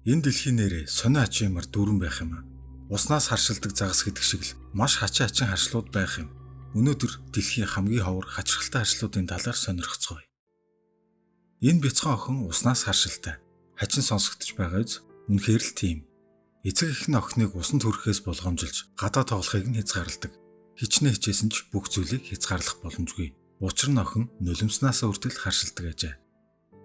Энэ дэлхийн нэрээ сонио хачин юмар дүүрэн байх юм аа. Уснаас харшилдаг загас гэдэг шиг л маш хачин хачин харшлууд байх юм. Өнөөдөр дэлхийн хамгийн ховор хачирхалтай харшлуудын талаар сонирхцгооё. Энэ бяцхан охин уснаас харшилтай. Хачин сонсогдож байгаа биз? Үнэхээр л тийм. Эцэг эх нь охиныг усанд хүрэхээс болгоомжилж гадаа тоглохыг нь хязгаарладаг. Хичнээн хичээсэн ч бүх зүйлийг хязгаарлах боломжгүй. Учир нь охин нулимснаасаа хүртэл харшилдаг ажээ.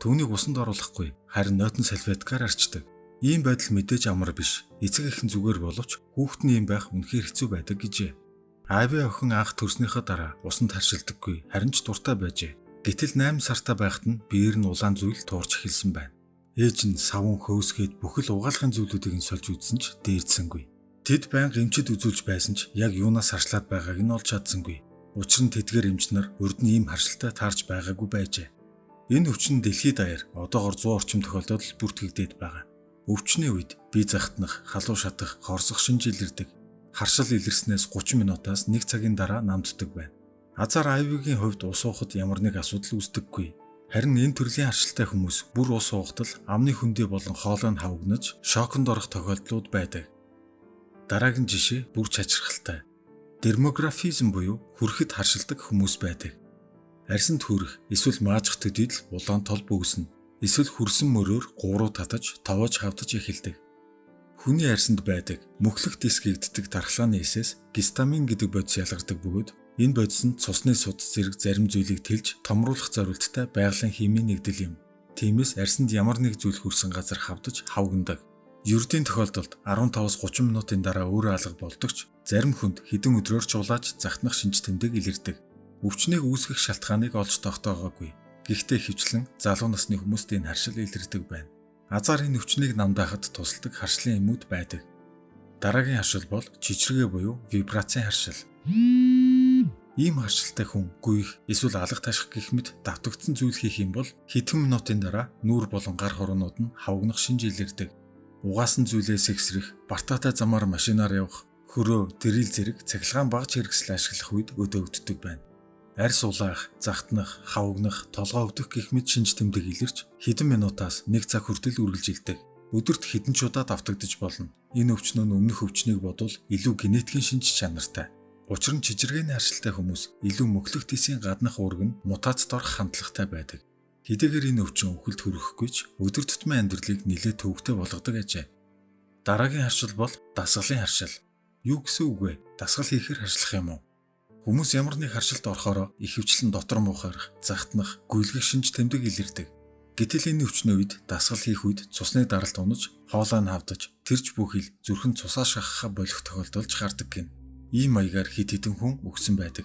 Түүнийг усанд оруулахгүй харин нойтон салфеткаар арчдаг. Ийм байдал мэдээж амар биш. Эцэг эх нь зүгээр боловч хүүхэд нь ийм байх үнэхээр хэцүү байдаг гэжээ. Ави охин анх төрснийхөө дараа усанд харшилдаггүй харин ч дуртай байжээ. Гэтэл 8 сартай байхад нь биеэр нь улаан зүйл туурч эхэлсэн байна. Ээж нь савн хөөсгээд бүхэл угаалгын зүйлүүдийг нь сольж үзсэн ч дээрдсэнгүй. Тэд байнга эмчид үзүүлж байсан ч яг юунаас харшлаад байгааг нь олж чадсангүй. Учир нь тэдгээр эмч нар урд нь ийм харшилтай таарч байгаагүй байжээ. Энэ өвчин дэлхийд даяар одоогор 100 орчим тохиолдолд бүртгэгдээд байгаа. Өвчний үед бие захтнах, халуун шатах, хорсох шинж илэрдэг. Харшил илэрснээс 30 минутаас 1 цагийн дараа намддаг байна. Азар Айвигийн хувьд ус уухад ямар нэг асуудал үүсдэггүй. Харин энэ төрлийн харшилтай хүмүүс бүр ус уухад л амны хөндий болон хоолой нь хавагнаж шоконд орох тохиолдлууд байдаг. Дараагийн жишээ бүр чачрахалтай. Дермографизм буюу хүрхэд харшилдаг хүмүүс байдаг. Арьсанд хүрэх эсвэл маажих төдийд л улаан тол бөгснө. Эсвэл хүрсэн мөрөөр гуруу татаж, товоож хавдаж эхэлдэг. Хүний арьсанд байдаг мөхлөх диск гэгддэг дархлааны эсээс гистамин гэдэг бодис ялгардаг бөгөөд энэ бодис нь цусны суд зэрэг зарим зүйлийг тэлж томруулах зорилттой байгалийн химийн нэгдэл юм. Тиймээс арьсанд ямар нэг зүйл хүрсэн газар хавдаж хавагнадаг. Ердийн тохиолдолд 15-аас 30 минутын дараа өөрөө алга болдог ч зарим хүнд хэдэн өдрөөр чулааж захтнах шинж тэмдэг илэрдэг. Өвчнийг үүсгэх шалтгааныг олж тогтоогоогүй. Гэхдээ ихэвчлэн залуу насны хүмүүст энэ харшил илэрдэг байна. Азар энэ өвчнийг намдаахад тусалдаг харшлын эмүүд байдаг. Дараагийн харшил бол чичиргээ буюу вибрацийн харшил. Ийм харшилтай хүн гүйх эсвэл алга таших гэх мэт давтагдсан зүйл хийх юм бол хэдхэн минутын дараа нүүр болон гар хуруунууд нь хавагнах шинж илэрдэг. Угаасан зүйлээ сэгсрэх, бартаатай замаар машинаар явах, хөрөө, дрил зэрэг цахилгаан багж хэрэгсэл ашиглах үед өдөөгддөг байна. Арьс улаах, захтнах, хавагнах, толгой өвдөх гэх мэт шинж тэмдэг илэрч хэдэн минутаас 1 цаг хүртэл үргэлжилдэг. Өдөрт хэдэн ч удаа давтагдаж болно. Энэ өвчин нь өмнөх өвчнийг бодвол илүү генетикийн шинж чанартай. Учир нь чичиргээний харшилтай хүмүүс илүү мөхлөх тийсийн гаднах уураг нь мутацид орох хандлагатай байдаг. Хэдийгээр энэ өвчин үхэлд хүрэхгүй ч өдөр тутмын амьдралыг нэлээд төвөгтэй болгодог ажээ. Дараагийн харшил бол дасгалын харшил. Юу гэсэн үг вэ? Дасгал хийхээр харшлах юм уу? Хүмүүс ямар нэг харшилд орохороо ихэвчлэн дотор муухайрах, захтнах, гүйлгэх шинж тэмдэг илэрдэг. Гэтэл энэ өвчний үед дасгал хийх үед цусны даралт унаж, хоолой нь хавдаж, тэрч бүхэл зүрхэн цусаа шахахаа болох тохиолдолж гардаг гин. Ийм маягаар хэд хэдэн хүн өгсөн байдаг.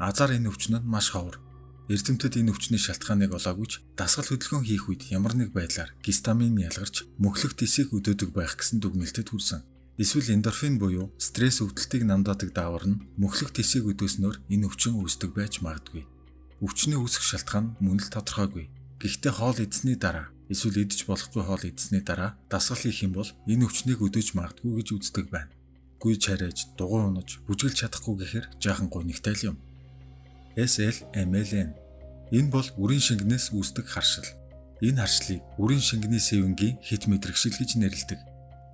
Азар энэ өвчин нь маш ховор. Эрдэмтэд энэ өвчний шалтгааныг олоогүй ч дасгал хөдөлгөөн хийх үед ямар нэг байдлаар гистамин ялгарч мөхлөх дисийг өдөөдөг байх гэсэн дүгнэлтэд хүрсэн. Эсвэл эндорфин буюу стресс өвдөлтийг намдаадаг даавар нь мөхлөх дисийг өдөөснөөр энэ өвчин үүсдэг байж магадгүй. Өвчний үүсэх шалтгаан мөн л тодорхойгүй. Гэхдээ хоол идсэний дараа эсвэл идэж болохгүй хоол идсэний дараа дасгал хийх юм бол энэ өвчнийг өдөөж магадгүй гэж үздэг байна. Гүйж харайж, дугуй унаж, бүжгэлж чадахгүй гэхээр жаахан гунигтай л юм. SLMLN. Энэ бол үрийн шингэнээс үүсдэг харшил. Энэ харшлыг үрийн шингэний сэвэнгийн хэт мэдрэгшил гэж нэрлэдэг.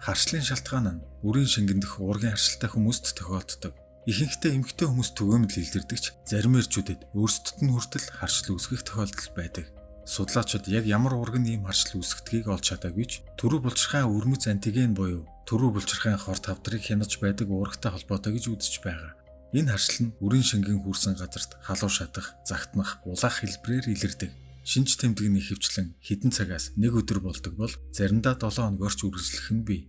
Харшлын шалтгаан нь үрийн шингэн дэх уургийн харшилтай хүмүүст тохиолддог. Ихэнхдээ эмэгтэй хүмүүс түгээмэл илэрдэг ч зарим эрчүүдэд өөрсдөд нь хүртэл харшил үүсгэх тохиолдол байдаг. Судлаачид яг ямар уураг нь ийм харшил үүсгэдгийг олж чадаагүй ч түрүү булчирхайн өвөрмөц антиген буюу түрүү булчирхайн хор тавдрыг хянаж байдаг уурагтай холбоотой гэж үзэж байгаа. Энэ харшил нь үрийн шингэн хүрсэн газарт халуун шатах, загтнах, улаах хэлбэрээр илэрдэг. Шинж тэмдэг нь ихэвчлэн хэдэн цагаас нэг өдөр болдог бол заримдаа 7 хоногоор ч үргэлжлэх нь бий.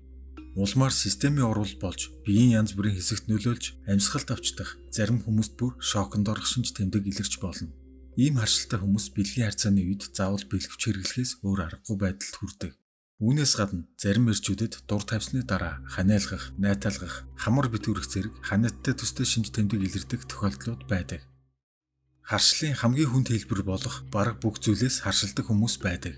Улмаар системийн урвал болж биеийн янз бүрийн хэсэгт нөлөөлж амьсгалд авчдах, зарим хүмүүст бүр шоконд орох шинж тэмдэг илэрч болно. Ийм харшилтай хүмүүс бэлгийн харьцааны үед заавал бэлгэвч хэрэглэхээс өөр аргагүй байдалд хүрдэг. Үүнээс гадна зарим эрчүүдэд дур тавьсны дараа ханиалгах, найталгах, хамар битүүрэх зэрэг ханиадтай төстэй шинж тэмдэг илэрдэг тохиолдлууд байдаг. Харшлын хамгийн хүнд хэлбэр болох бараг бүх зүйлээс харшилдаг хүмүүс байдаг.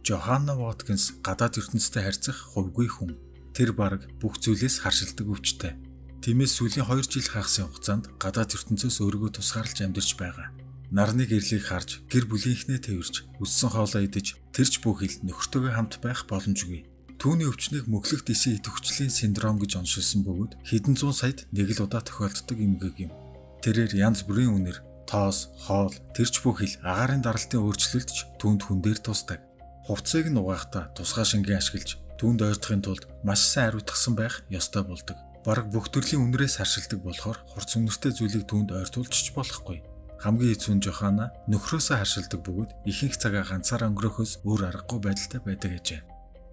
Жоханна Воткинс гадаад ертөнцтэй харьцах хувьгүй хүн. Тэр бараг бүх зүйлээс харшилдаг өвчтэй. Тиймээс сүүлийн 2 жил хагасын хугацаанд гадаад ертөнцөөс өөрийгөө тусгаарлаж амьдарч байгаа. Нарны гэрлийг харж, гэр бүлийнхнээ тэвэрч, өссөн хоолоо идэж, тэрч бүхэл нөхөртөөгөө хамт байх боломжгүй. Түүний өвчнийг мөхлөх дэсийн идэвхжлийн синдром гэж оншилсан бөгөөд хэдэн зуун саяд нэг л удаа тохиолддог эмгэг юм. Тэрээр янз бүрийн үнэр, тоос, хоол, тэрч бүх хил агаарын даралтын өөрчлөлт ч түүнд хүн дээр тусдаг. Хувцсыг нь угаахтаа тусгай шингэн ашиглаж түүнд ойртохын тулд маш сайн хариуцсан байх ёстой болдог. Бараг бүх төрлийн үнрээс харшилдаг болохоор хурц үнэртэй зүйлийг түүнд ойртуулж ч болохгүй. Хамгийн хэцүү нь Жохана нөхрөөсөө харшилдаг бөгөөд ихэнх цагаа ганцаараа өнгөрөөхөөс өөр аргагүй байдалтай байдаг ажээ.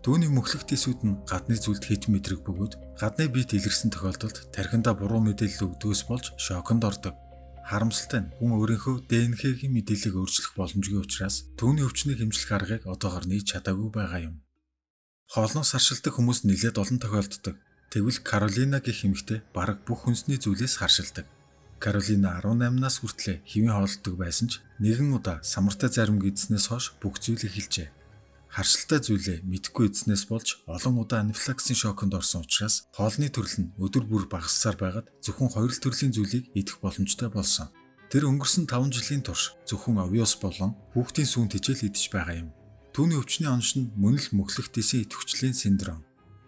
Түүний мөхлөх дэсүүд нь гадны зүйлд хэт мэдрэг бөгөөд гадны биет илэрсэн тохиолдолд тархиндаа буруу мэдээлэл өгдөгөөс болж шоконд ордог. Харамсалтай нь хүн өөрийнхөө ДНХ-ийн мэдээллийг өөрчлөх боломжгүй учраас түүний өвчнийг эмчлэх аргыг одоогоор нээж чадаагүй байгаа юм. Хоолноос харшилдаг хүмүүс нэлээд олон тохиолддог. Тэгвэл Каролина гэх эмэгтэй бараг бүх хүнсний зүйлээс харшилдаг. Каролина 18 нас хүртлээр хэвийн хооллодог байсан ч нэгэн удаа самартай заримг идснээс хойш бүх зүйл эхэлжээ. Харшилтай зүйлээ мэдэхгүй идснээс болж олон удаа анафилаксийн шоконд орсон учраас хоолны төрөл нь өдөр бүр багассаар байгаад зөвхөн хоёр л төрлийн зүйлийг идэх боломжтой болсон. Тэр өнгөрсөн 5 жилийн турш зөвхөн овёос болон хүүхдийн сүүн тэжээл идэж байгаа юм. Түүний өвчний онш нь мөн л мөхлөх дэсийн идэвхжлийн синдром.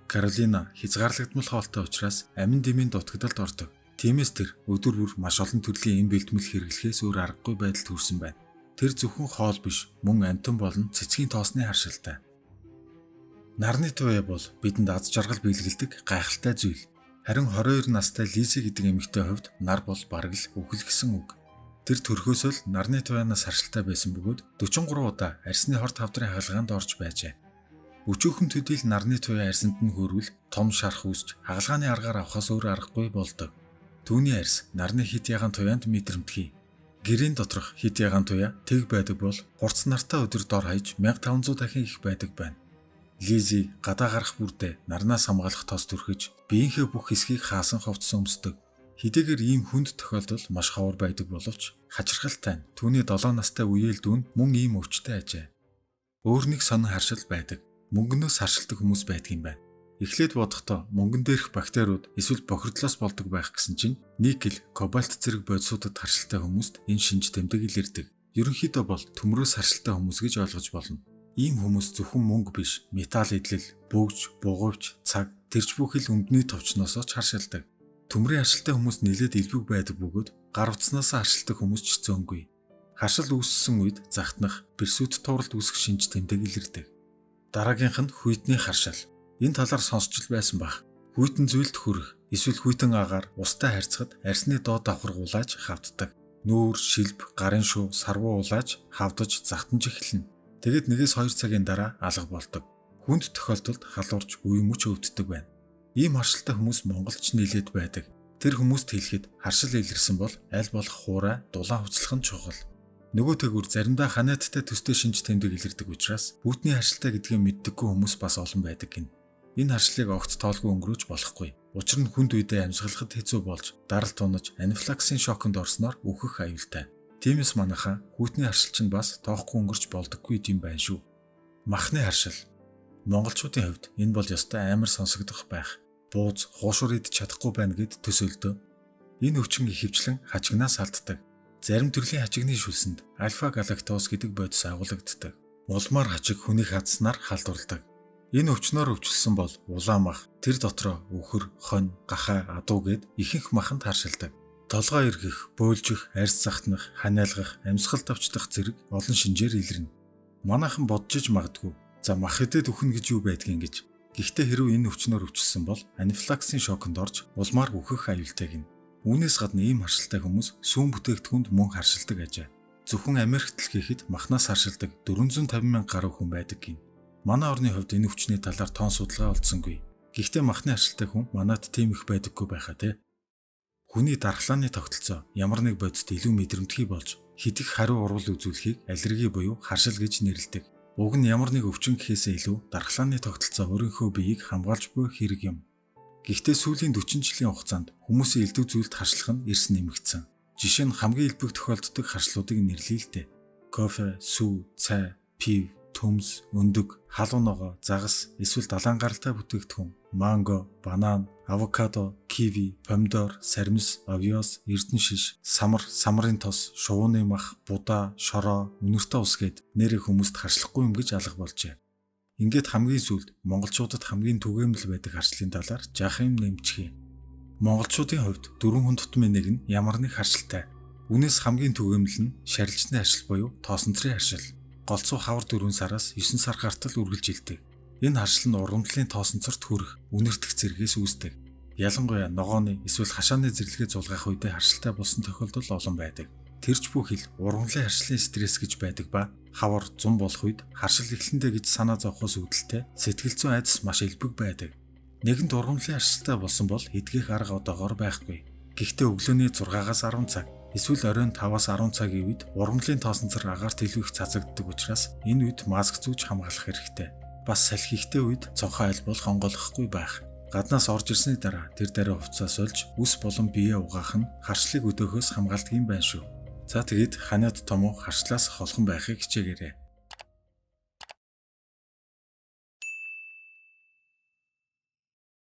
Каролина хязгаарлагдмал хоолтой учраас амин дэмийн дутагдалд ордог. Тиймээс тэр өдөр бүр маш олон төрлийн эм бэлтгэл хэрэглэхээс өөр аргагүй байдалд хүрсэн байна. Тэр зөвхөн хоол биш, мөн амьтан болон цэцгийн тоосны харшилтай. Нарны туяа бол бидэнд аз жаргал бэлгэлдэг гайхалтай зүйл. Харин 22 настай Лизи гэдэг эмэгтэй хувьд нар бол бараг л үхэл гэсэн үг. Тэр төрхөөсөө л нарны туяанаас харшилтай байсан бөгөөд 43 удаа арьсны хорт хавдрын хагалгаанд орж байжээ. Өчүүхэн төдийл нарны туяа арьсанд нь хөрвөл том шарх үүсч хагалгааны аргаар авахаас өөр аргагүй болдог. Түүний арьс нарны хит ягаан туяанд мэдрэмтгий. Гэрийн доторх хит ягаан туяа тэг байдаг бол хурц нартай өдөр дор хаяж 1500 дахин их байдаг байна. Лизи гадаа гарах бүрдээ нарнаас хамгаалах тос түрхэж биеийнхээ бүх хэсгийг хаасан хувцас өмсдөг. Хэдийгээр ийм хүнд тохиолдол маш ховор байдаг боловч хачирхалтай нь түүний 7 настай үеэл дүү нь мөн ийм өвчтэй ажээ. Өөр нэг сонин харшил байдаг. Мөнгөнөөс харшилдаг хүмүүс байдаг юм байна. Эхлээд бодохдоо мөнгөн дээрх бактериуд эсвэл бохирдлоос болдог байх гэсэн чинь никель, кобальт зэрэг бодисуудад харшилтай хүмүүст энэ шинж тэмдэг илэрдэг. Ерөнхийдөө бол төмрөөс харшилтай хүмүүс гэж ойлгож болно. Ийм хүмүүс зөвхөн мөнгө биш, металл эдлэл, бөгж, бугуйвч, цаг, тэрч бүхэл өмдний товчноосоо ч харшилдаг. Төмрийн харшилтай хүмүүс нэлээд элбэг байдаг бөгөөд гар утснаасаа харшилдаг хүмүүс ч зөөнгүй. Харшил үүссэн үед захтнах, бэрсүүд тууралд үүсэх шинж тэмдэг илэрдэг. Дараагийнх нь хүйтний харшил. Энэ талаар сонсч л байсан байх. Хүйтэн зүйлд хүрэх эсвэл хүйтэн агаар устай харьцахад арьсны доод давхарга улааж хавддаг. Нүүр, шилб, гарын шуу, сарвуу улааж хавдаж захтанж эхэлнэ. Тэгээд 1-2 цагийн дараа алга болдог. Хүнд тохиолдолд халуурч үе мөч өвддөг байна. Ийм харшилтай хүмүүс Монголд ч нэлээд байдаг. Тэр хүмүүст хэлэхэд харшил илэрсэн бол аль болох хуурай, дулаан хувцлах нь чухал. Нөгөө тэгүр заримдаа ханиадтай төстэй шинж тэмдэг илэрдэг учраас хүйтний харшилтай гэдгийг мэддэггүй хүмүүс бас олон байдаг гинэ. Энэ харшлыг огт тоолгүй өнгөрөөж болохгүй. Учир нь хүнд үедээ амьсгалахад хэцүү болж, даралт унаж, анафилаксийн шоконд орсноор үхэх аюултай. Тиймээс манайхаа хүйтний харшил чинь бас тоохгүй өнгөрч болдоггүй юм байна шүү. Махны харшил. Монголчуудын хувьд энэ бол ёстой амар сонсогдох байх. Бууз, хуушуур идэж чадахгүй байна гэд төсөөлдөө. Энэ өвчин ихэвчлэн хачигнаас алддаг. Зарим төрлийн хачигны шүлсэнд альфа галактоз гэдэг бодис агуулгаддаг. Улмаар хачиг хүнийг хадсанаар халдварладаг. Энэ өвчнөөр өвчлсөн бол улаан мах, тэр дотроо үхэр, хонь, гахай, адуу гэд ихэнх маханд харшилдаг. Толгой эргэх, бөөлжих, арьс захтнах, ханиалгах, амьсгал товчлох зэрэг олон шинжээр илэрнэ. Манайхан бодож иж магадгүй. За мах хэдэд үхнэ гэж юу байдгийг гэж. Гэхдээ хэрвээ энэ өвчнөөр өвчлсөн бол анафилаксийн шоконд орж улмаар үхэх аюултай гинэ. Үүнээс гадна ийм харшилтай хүмүүс сүүн бүтээгдэхүүнд мөн харшилдаг ажээ. Зөвхөн Америкт л гэхэд махнаас харшилдаг 450 мянга гаруй хүн байдаг гинэ. Манай орны хувьд энэ өвчний талаар тоон судалгаа олдсонгүй. Гэхдээ махны харшилтай хүн манад тийм их байдаггүй байхаа те. Хүний дархлааны тогтолцоо ямар нэг бодисд илүү мэдрэмтгий болж хэдэх хариу урвал үзүүлэхийг аллерги буюу харшил гэж нэрлэдэг. Уг нь ямар нэг өвчин гэхээсээ илүү дархлааны тогтолцоо өөрийнхөө биеийг хамгаалж буй хэрэг юм. Гэхдээ сүүлийн 40 жилийн хугацаанд хүмүүсийн элдв зүйлд харшлах нь эрс нэмэгдсэн. Жишээ нь хамгийн элбэг тохиолддог харшлуудыг нэрлэе л дээ. Кофе, сүү, цай, пив, төмс, өндөг, халуун ногоо, загас эсвэл далайн гаралтай бүтээгдэхүүн, манго, банан, авокадо, киви, помидор, сармис, овёос, эрдэнэ шиш, самар, самрын тос, шувууны мах, будаа, шороо, үнэртэй ус гээд нэрээ хүмүүст харшлахгүй юм гэж алга болжээ. Ингээд хамгийн сүүлд монголчуудад хамгийн түгээмэл байдаг харшлын талаар жаах юм нэмчихье. Монголчуудын хувьд 4 хүн тутмын нэг нь ямар нэг харшилтай. Үүнээс хамгийн түгээмэл нь шарилжны харшил буюу тоосонцрын харшил. Голцоо хавар 4 сараас 9 сар гартал үргэлжилдэг. Энэ харшил нь ургамлын тоосонцорт хүрэх үнэртэх зэргээс үүсдэг. Ялангуяа ногооны эсвэл хашааны зэрлэгээ зулгаах үедээ харшилтай болсон тохиолдол олон байдаг. Тэрч бүхэл ургамлын харшлын стресс гэж байдаг ба хавар зун болох үед харшил эхлэндээ гэж санаа зовхоос үүдэлтэй сэтгэл зүйн айдас маш элбэг байдаг. Нэгэнт ургамлын харшилтай болсон бол эдгэх арга одоогоор байхгүй. Гэхдээ өглөөний 6-аас 10 цаг эсвэл оройн 5-аас 10 цагийн үед ургамлын тоосонцор агаарт илүү их цацагддаг учраас энэ үед маск зүүж хамгаалах хэрэгтэй. Бас салхи ихтэй үед цонхоо аль болох онгойлгохгүй байх. Гаднаас орж ирсний дараа тэр дараа хувцас сольж үс болон биеэ угаах нь харшлыг өдөөхөөс хамгаалдаг юм байна шүү. За тэгээд ханиад томуу харшлаас холхон байхыг хичээгээрэй.